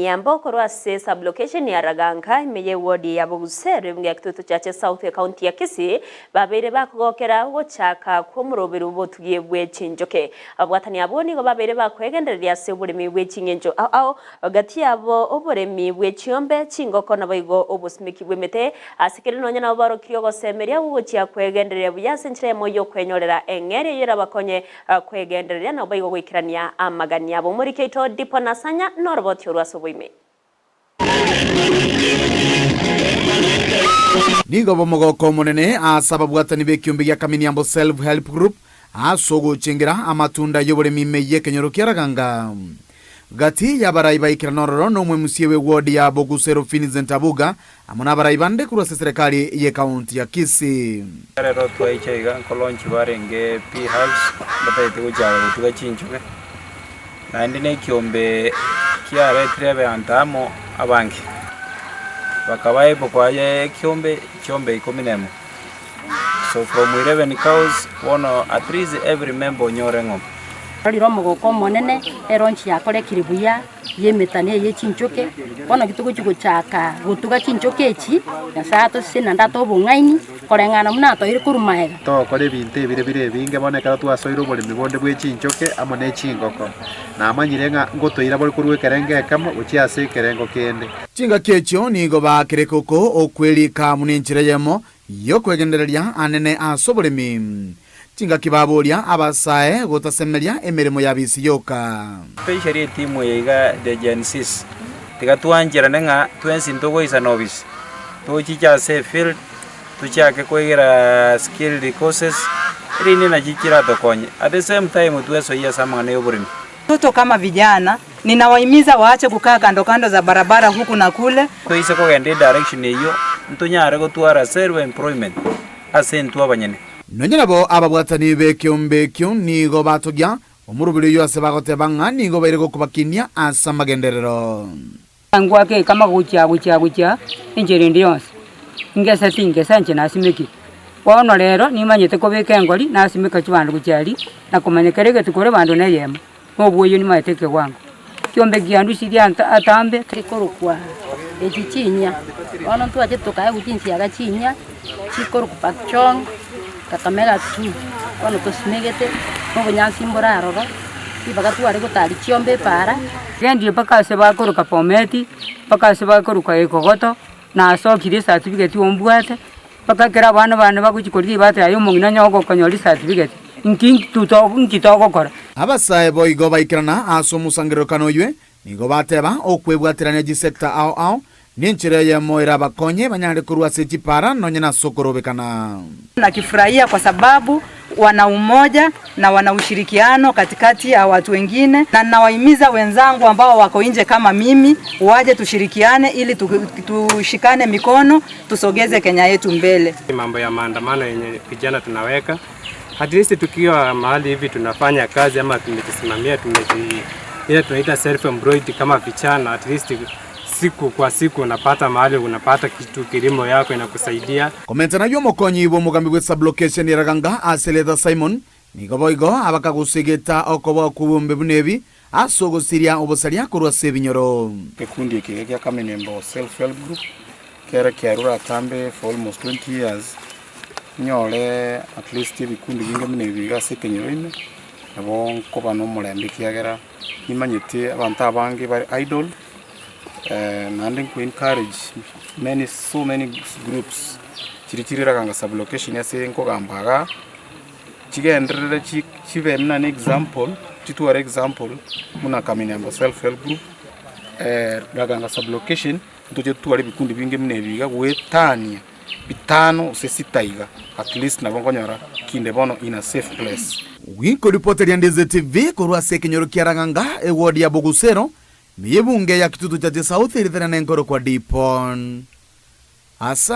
Nyambo korwa ase sub-location ya Raganka ime y'ewodi ya Boguseru ebunge ya Kitutu Chache South ekaunti ya Kisii babeire bakogokera ogochaka kw'omoroberu bw'obotugi bwe chinchoke. Ababwatani abwo nigo babeire bakwegendereria ase oboremi bwe ching'encho ao ao gati yabo oboremi bwe chiombe, chingoko naboigo obosimeki bw'emete. Ase keri nonya nabo baorokirie ogosemeria gogochia kwegendereria buya ase enchera eyemo y'okwenyorera eng'eria eyio erabakonye Kwegendereria naboigo goikerania amagani abo. Omoriki oito Dipo Nasanya noroboti orwo ase oboime. Nigo bomogoko omonene ase ababwatani b'ekiombe gia Kaminiambo Self Help Group ase ogochengera amatunda y'oboremi ime y'ekenyoro kia Raganga. Gati y'abarai baikerana ororo nomwemusie bw'eward ya Bogusero Vincent Abuga amo nabarai bande korwa ase eserekari y'ekaunti ya Kisii. Rero twaicha iga nkolonchi barenge bee hives batagete gochaka gotuga chinchoke, naende na ekiombe kiaretire abanto amo abange, bakaba able koa ekiombe chiombe ikomi na emo. So from 11 cows bono at least every member onyore eng'ombe. Rorire omogoko omonene, eronchi yakorekire buya y'emetano eye ye chinchoke, bono ki togochia gochaka gotuga chinchoke echi, Nyasae atosesenie naende atoe obong'aini, koreng'ana buna atoire korwa magega. Togokora ebinto ebire bire ebinge bono ekero twasoire oboremi bonde bwe chinchoke amo ne chingoko. Namanyire ng'a ngotoira bore korwa ekerengo ekemo gochia ase ekerengo kende. Chingaki echio nigo baakereka oko okwerika buna enchera eyemo y'okwegendereria anene ase oboremi. Chingaki baboria abasae gotasemeria emeremo ya bisi yoka. Especially etimu eye iga the Gen Zs, tiga twancherane ng'a twensi ntogoisana obisi, tochiche ase efield, tochiake koegera skilled courses, erinde nachi chiratokonye. At the same time twesoyie ase amang'ana ya oboremi. Toto kama vijana, ninawahimiza waache kukaa kando kando za barabara huku na kule. Toise kogenda edirection eyio, ntonyare gotwara self employment ase intwe abanyene. Nonya nabo ababwatani b'ekeombe ekio nigo batogia omoroberi oyio ase bagoteba ng'a nigo baire gokobakinia ase amagenderero. Ngwake ekama gochia gochia gochia enchera ende yonsi, ngese tingesa inche nasimekire. Bono rero nimanyete kobeka engori nasimeka chibando gochia aria, na komanya kera egetuko ore bando neyemo, na obwoyo nimaete ekewango. Chiombe kiandusirie anta atambe. Chikorokwa echi chinyia, bono ntwachete tokaegwa chinsiaga chinyia, chikorokwa pakchong, kakamega two, bono tosimegete, na obonyansi mbore aroro, ribaga tware gotari chiombe epaara. Gendire mpaka ase bakoroka Bomet, mpaka ase bakoroka Ekogoto, nasokire ecertificate ombwate, mpaka ekero abana bane bagochia korigia ebahati yaye omong'ina onye ogokonyora ecertificate, nki nki nki togokora? Abasae boigo baikerana ase omosangererekano oywe, nigo bateba okwebwaterania chisector ao ao Nenchera eyemo erabakonye banyare korwa ase chipara nonya nase okorobekana. Nakifurahia kwa sababu wana umoja na wana ushirikiano katikati ya watu wengine, na nawahimiza wenzangu ambao wako nje kama mimi waje tushirikiane ili tushikane mikono tusogeze Kenya yetu mbele. Mambo ya maandamano yenye vijana tunaweka at least tukiwa mahali hivi tunafanya kazi ama tumejisimamia tumeji ile tunaita self employed kama vijana at least Siku kwa siku unapata mahali unapata kitu kilimo yako inakusaidia. Komenta nayio omokonyi bw'omogambi bwe sublocation ya Raganga ase Letha Simon nigo boigo abakagusegeta okoboa kw'oboombe buna ebi ase ogosiria obosaria korwa ase ebinyoro. Ekekundi eke iga gia Kamenembo Self Help Group kere kiarure atambe for almost 20 years, nyore at least ebikundi binge buna ebi iga ase ekenyoro ime, nabo nkoba na omorembe ekiagera nimanyete abanto abange bare idle. Naende nko encourage many so many groups chiria chire Raganga sub location ase nkogamba igaa, chigenderere chi chibe buna an example, chitware example buna Kaminembo self help group, Raganga sub location, ntoche totware ebikundi binge buna ebi iga goetania bitano gose sita iga, at least nabo nkonyora kinde bono in a safe place. Gikoripoteria Ndizi TV korwa ase ekenyoro kia Raganga, eward ya Bogusero, Ime y'ebunge ya Kitutu Chache South eritera nenkoro kwa Dipon. Asa.